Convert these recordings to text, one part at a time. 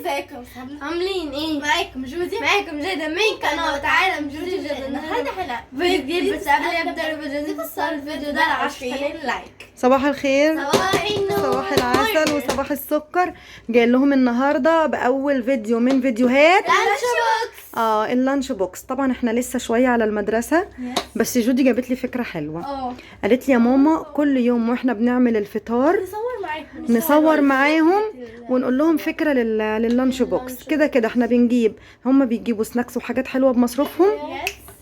ازيكم صحابنا؟ عاملين ايه؟ معاكم جودي، معاكم جاده من قناة عالم جودي وجاده. النهارده احنا فيديو جديد، بس قبل ما ابدا الفيديو توصل الفيديو ده ل 10 like. صباح الخير، صباح النور، صباح العسل وصباح السكر. جاي لهم النهارده باول فيديو من فيديوهات lunch box. ال lunch box. طبعا احنا لسه شوية على المدرسة، بس جودي جابت لي فكرة حلوة. قالت لي يا ماما كل يوم واحنا بنعمل الفطار نصور معاكم، نصور معاهم ونقول لهم فكرة لل lunch box. كده كده احنا بنجيب، هم بيجيبوا snacks وحاجات حلوة بمصروفهم،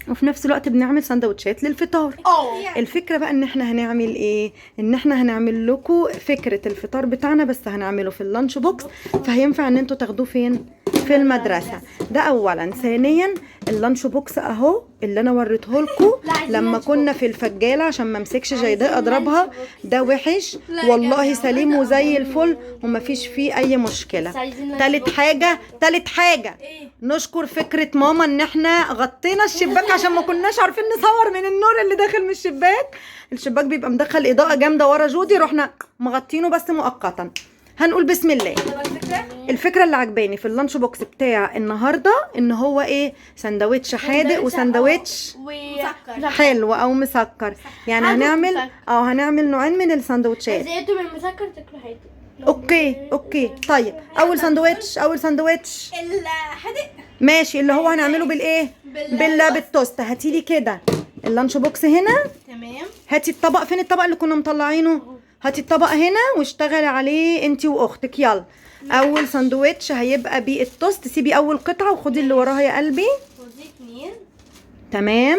وفي نفس الوقت بنعمل سندوتشات للفطار. الفكرة بقى ان احنا هنعمل ايه؟ ان احنا هنعمل لكم فكرة الفطار بتاعنا، بس هنعمله في ال lunch box، فهينفع ان انتوا تاخدوه فين؟ في المدرسة. ده اولا. ثانيا ال lunch box اهو اللي انا وريته لكم لما كنا في الفجاله، عشان ما امسكش جيداء اضربها. ده وحش والله، سليم وزي الفل ومفيش فيه اي مشكلة. تالت حاجة، تالت حاجة نشكر فكرة ماما ان احنا غطينا الشباك عشان ما كناش عارفين نصور من النور اللي داخل من الشباك. الشباك بيبقى مدخل اضاءه جامدة ورا جودي، رحنا مغطينه بس مؤقتا. هنقول بسم الله. الفكرة اللي عجباني في ال lunch box بتاع النهارده ان هو ايه؟ سندوتش حادق وسندوتش ومسكر حلو او مسكر. يعني هنعمل هنعمل نوعين من السندوتشات. زهقتوا من المسكر تاكلوا حادق. okay okay. طيب اول سندوتش، اول سندوتش الحادق ماشي، اللي هو هنعمله بالايه؟ بالتوست. هاتي لي كده ال lunch box هنا. تمام. هاتي الطبق، فين الطبق اللي كنا مطلعينه؟ هاتي الطبق هنا واشتغلي عليه انتي واختك. يلا اول سندوتش هيبقى بالتوست. سيبي اول قطعه وخدي اللي وراها يا قلبي. خدي اتنين. تمام.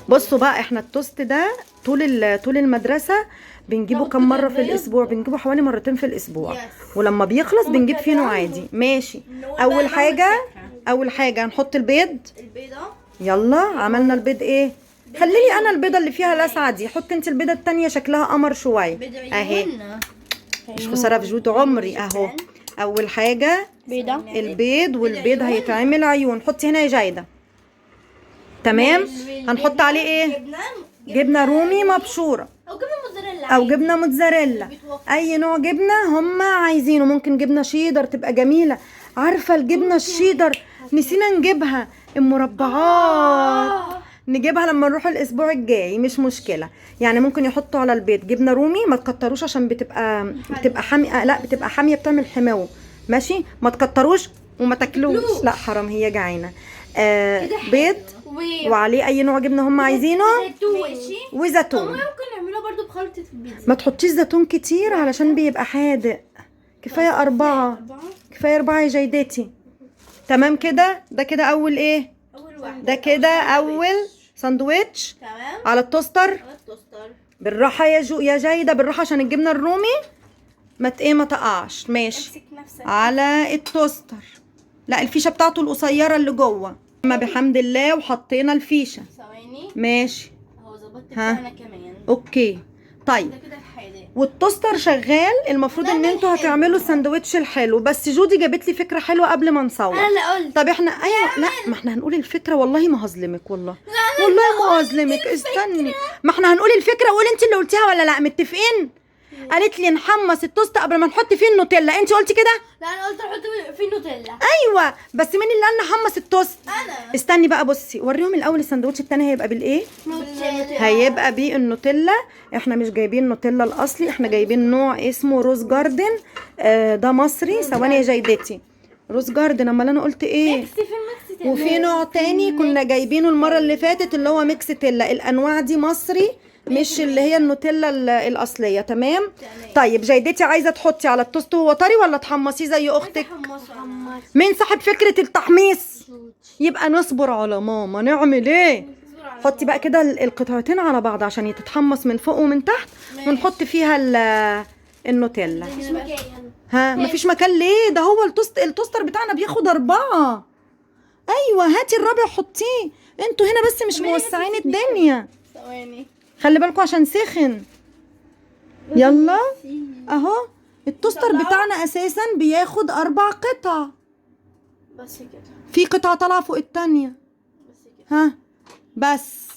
بصوا بقى، احنا التوست ده طول المدرسة بنجيبه كم مرة في الاسبوع؟ بنجيبه حوالي مرتين في الاسبوع، ولما بيخلص بنجيب فينو عادي. ماشي. اول حاجة، اول حاجة هنحط البيض. البيضة. يلا عملنا البيض. ايه؟ خليني انا البيضة اللي فيها لسعه دي، حط انت البيضة التانية شكلها قمر شوية اهي. مش خسارة في جود عمري اهو. اول حاجة بيضة، البيض، والبيض هيتعمل عيون. حطي هنا يا جايده. تمام. هنحط عليه ايه؟ جبنه رومي مبشوره او جبنه موتزاريلا، او جبنه موتزاريلا، اي نوع جبنه هم عايزينه. ممكن جبنه شيدر تبقى جميلة. عارفه الجبنة الشيدر نسينا نجيبها، المربعات نجيبها لما نروح الاسبوع الجاي، مش مشكلة. يعني ممكن يحطوا على البيض جبنه رومي، ما تكتروش عشان بتبقى حامية. لا بتبقى حامية، بتعمل حماوه. ماشي، ما تكتروش وما تاكلوش، لا حرام هي جعانة. بيض وعليه اي نوع جبنه هم عايزينه، وزيتون. ممكن نعمله برضو بخلطه البيتزا. ما تحطيش زيتون كتير علشان بيبقى حادق. كفاية اربعة، كفاية اربعة يا جيدتي. تمام كده. ده كده اول ايه؟ اول واحدة. ده كده اول ساندوتش. تمام. على ال toaster. على ال toaster. بالراحة يا جو يا جايده، بالراحة عشان الجبنة الرومي ما ايه ما تقعش. ماشي. امسك نفسك على ال toaster. لا الفيشه بتاعته القصيرة اللي جوه. ما بحمد الله وحطينا الفيشه. ثواني. ماشي اهو ظبطت انا كمان. okay. طيب ده كده الحادق وال toaster شغال. المفروض ان انتوا هتعملوا الساندوتش الحلو، بس جودي جابت لي فكرة حلوة قبل ما نصور. انا اللي قلت. طب احنا ايوه، لا ما احنا هنقول الفكرة. والله ما هظلمك، والله والله ما هظلمك. استني، ما احنا هنقول الفكرة وقولي انت اللي قلتيها ولا لا. متفقين؟ قالت لي نحمص التوست قبل ما نحط فيه النوتيلا. انت قلتي كده؟ لا انا قلت نحط فيه النوتيلا. ايوه، بس مين اللي قال نحمص التوست؟ انا. استني بقى، بصي وريهم الاول الساندوتش التاني هيبقى بالايه؟ نوتيلا. هيبقى بالنوتيلا. احنا مش جايبين نوتيلا الاصلي، احنا جايبين نوع اسمه Rose Garden. ده مصري. ثواني يا جيدتي. Rose Garden، امال انا قلت ايه؟ وفي نوع تاني كنا جايبينه المرة اللي فاتت اللي هو Mix تيلا. الانواع دي مصري، مش اللي هي النوتيلا الاصلية. تمام. طيب جيدتي عايزه تحطي على التوست وهو طري ولا تحمصيه زي اختك؟ مين صاحب فكرة التحميص؟ يبقى نصبر على ماما. نعمل ايه؟ حطي بقى كده القطعتين على بعض عشان يتتحمص من فوق ومن تحت، ونحط فيها النوتيلا. مفيش مكان. ها مفيش مكان ليه؟ ده هو ال toaster بتاعنا بياخد 4. ايوه هاتي الرابع حطيه. انتوا هنا بس مش موسعين الدنيا. ثواني خلي بالكم عشان سخن. يلا اهو ال toaster بتاعنا اساسا بياخد 4 قطع بس كده. في قطعه طالعه فوق التانية. بس كده. ها بس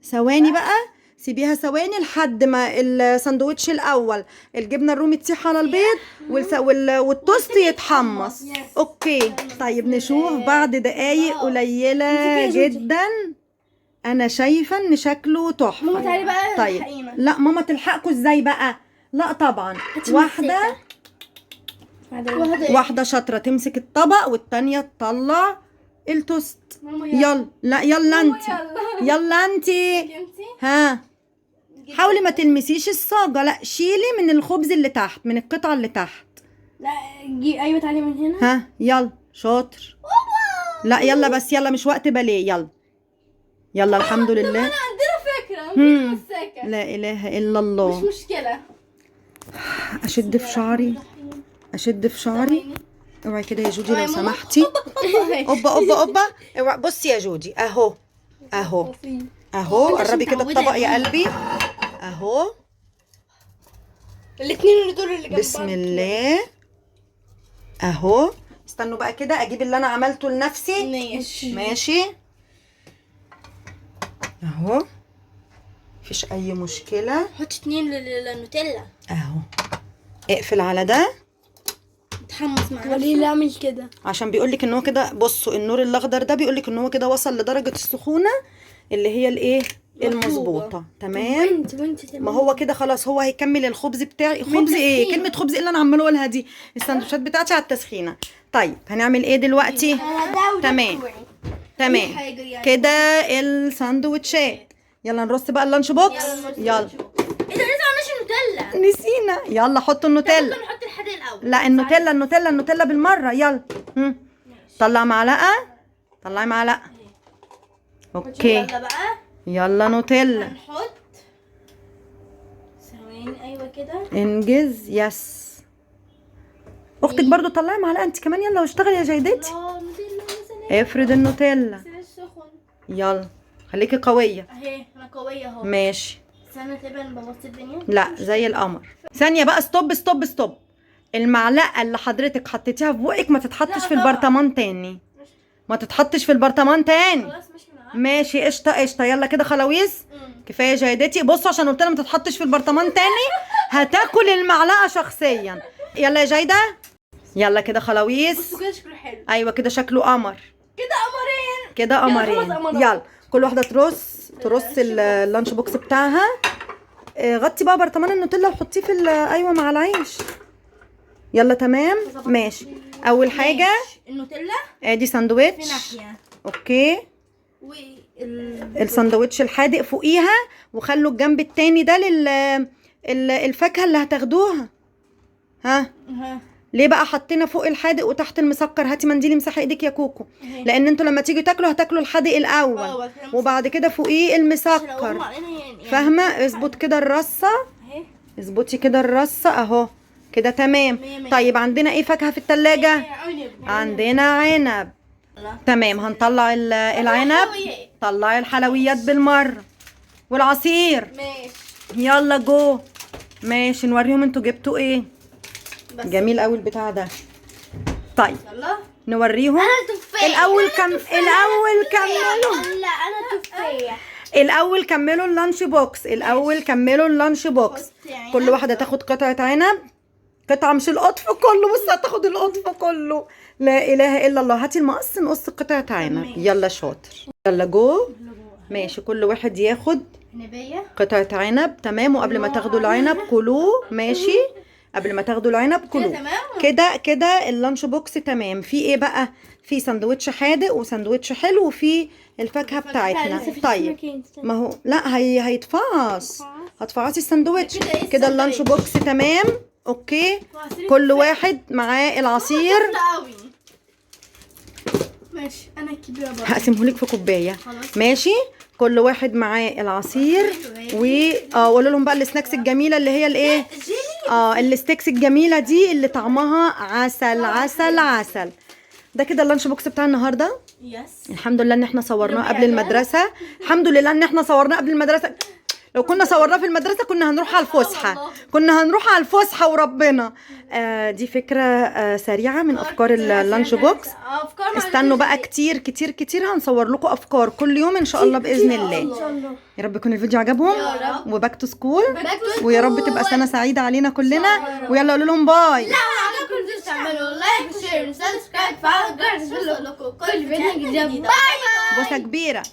ثواني بقى، سيبيها ثواني لحد ما الساندوتش الاول الجبنة الرومي تسيح على البيض والتوست يتحمص. okay طيب نشوف بعد دقايق قليله جدا. انا شايفه ان شكله تحفة. ماما تعالي بقى. طيب الحقينا. لا ماما تلحقكوا ازاي بقى؟ لا طبعا واحدة واحدة شاطرة تمسك الطبق والتانية تطلع التوست. يلا لا يلا انت، يلا انت. ها حاولي ما تلمسيش الصاجه، لا شيلي من الخبز اللي تحت، من القطعة اللي تحت. لا ايوه تعالي من هنا. ها يلا شاطر. لا يلا بس يلا مش وقت باليه. يلا يلا الحمد لله. انا عندنا فكرة مساكه. لا اله الا الله. مش مشكلة. اشد في شعري، اشد في شعري. اوعي كده يا جودي لو سمحتي. اوبا اوبا اوبا. اوعي بصي يا جودي اهو اهو اهو. قربي كده الطبق يا قلبي اهو. الاثنين اللي دول اللي جنب بعض. بسم الله اهو. استنوا بقى كده اجيب اللي انا عملته لنفسي. ماشي ماشي اهو، مفيش اي مشكلة. حط 2 للنوتيلا اهو. اقفل على ده. متحمس معانا. وليه لا اعمل كده؟ عشان بيقول لك ان هو كده. بصوا النور الاخضر ده بيقول لك ان هو كده وصل لدرجة السخونه اللي هي الايه المظبوطه. تمام. وانت تمام. ما هو كده خلاص، هو هيكمل الخبز بتاعي. خبز ايه؟ كلمة خبز ايه اللي انا عماله اقولها دي؟ السندوتشات بتاعتي على التسخينه. طيب هنعمل ايه دلوقتي؟ تمام تمام كده الساندوتشات. يلا نرص بقى ال lunch box. يلا ايه ده لسه ما عملناش النوتيلا. نسينا. يلا حطوا النوتيلا. ممكن نحط الحادق الاول. لا النوتيلا النوتيلا النوتيلا بالمرة. يلا طلع معلقه، طلعي معلقه. okay يلا بقى. يلا نوتيلا. هنحط ثواني. ايوه كده انجز. yes اختك برضو طلعي معلقه انت كمان. يلا واشتغلي يا جيدتي. افرد النوتيلا. يلا خليكي قوية. اهي انا قوية اهو. ماشي. استنى تقريبا بوظت الدنيا. لا زي القمر. ثانية بقى. stop stop stop. المعلقة اللي حضرتك حطيتيها في بقك ما تتحطش في البرطمان تاني. ما تتحطش في البرطمان تاني. خلاص مش من ماشي قشطه قشطه. يلا كده خلاويص كفاية جيدتي. بصوا عشان قلت لها ما تتحطش في البرطمان تاني هتاكل المعلقة شخصيا. يلا يا جيدة. يلا كده خلاويص. بصوا كده شكله حلو. ايوه كده شكله قمر. كده قمرين. كده قمرين. يلا كل واحدة ترص ال lunch box بتاعها. غطي بقى برطمان النوتيلا وحطيه في ايوه مع العيش. يلا تمام ماشي. اول حاجة النوتيلا. ادي ساندوتش في ناحية. okay. الساندوتش الحادق فوقيها، وخلوا الجنب التاني ده للفاكهه اللي هتاخدوها. ها ليه بقى حطينا فوق الحادق وتحت المسكر؟ هاتي منديل امسحي ايدك يا كوكو، لان انتوا لما تيجوا تاكلوا هتاكلوا الحادق الاول وبعد كده فوقيه المسكر. فاهمه؟ اظبط كده الرصه، اظبطي كده الرصه اهو كده تمام. طيب عندنا ايه فاكهة في التلاجة؟ عندنا عنب. تمام هنطلع العنب. طلعي الحلويات بالمرة والعصير. ماشي يلا جو. ماشي نوريهم انتوا جبتوا ايه. بس. جميل قوي البتاع ده. طيب يلا نوريهم. انا تفاح. الاول الاول كملوا. لا انا تفاح. الاول كملوا ال lunch box. الاول كملوا ال lunch box. كل واحدة تاخد قطعه عنب، قطعه مش القطف كله. بص هتاخد القطف كله. لا اله الا الله. هاتي المقص نقص قطعه عنب. يلا شاطر. يلا جو. ماشي كل واحد ياخد قطعه عنب. تمام. وقبل ما تاخدوا العنب كلوه. ماشي قبل ما تاخدوا العنب كلوه كده كده. ال lunch box تمام. في ايه بقى؟ في ساندوتش حادق وساندوتش حلو وفي الفاكهة بتاعتنا. طيب ما هو لا هيتفعص، هتفعصي الساندوتش كده. ال lunch box تمام. okay كل واحد معاه العصير. ماشي انا الكبيرة برضه هقسمهولك في كوباية. ماشي كل واحد معاه العصير و قولوا لهم بقى ال snacks الجميلة اللي هي الايه، ال sticks الجميلة دي اللي طعمها عسل عسل عسل. ده كده ال lunch box بتاع النهارده. yes الحمد لله ان احنا صورناه قبل المدرسة. الحمد لله ان احنا صورناه قبل المدرسة. لو لو كنا صورناه في المدرسة كنا هنروح على الفسحة، كنا هنروح على الفسحة وربنا. دي فكرة سريعة من افكار ال lunch box. افكار استنوا بقى كتير كتير كتير، هنصور لكم افكار كل يوم ان شاء الله باذن الله. ان شاء الله. يا رب يكون الفيديو عجبهم. يا رب. و back to school، back to ويا رب تبقى سنة سعيدة علينا كلنا. ويلا قولوا لهم bye. لو عجبكم الفيديو تعملوا like و share و subscribe وفعلوا الجرس عشان يوصلكم كل فيديو جديد. bye bye. بوسه كبيرة.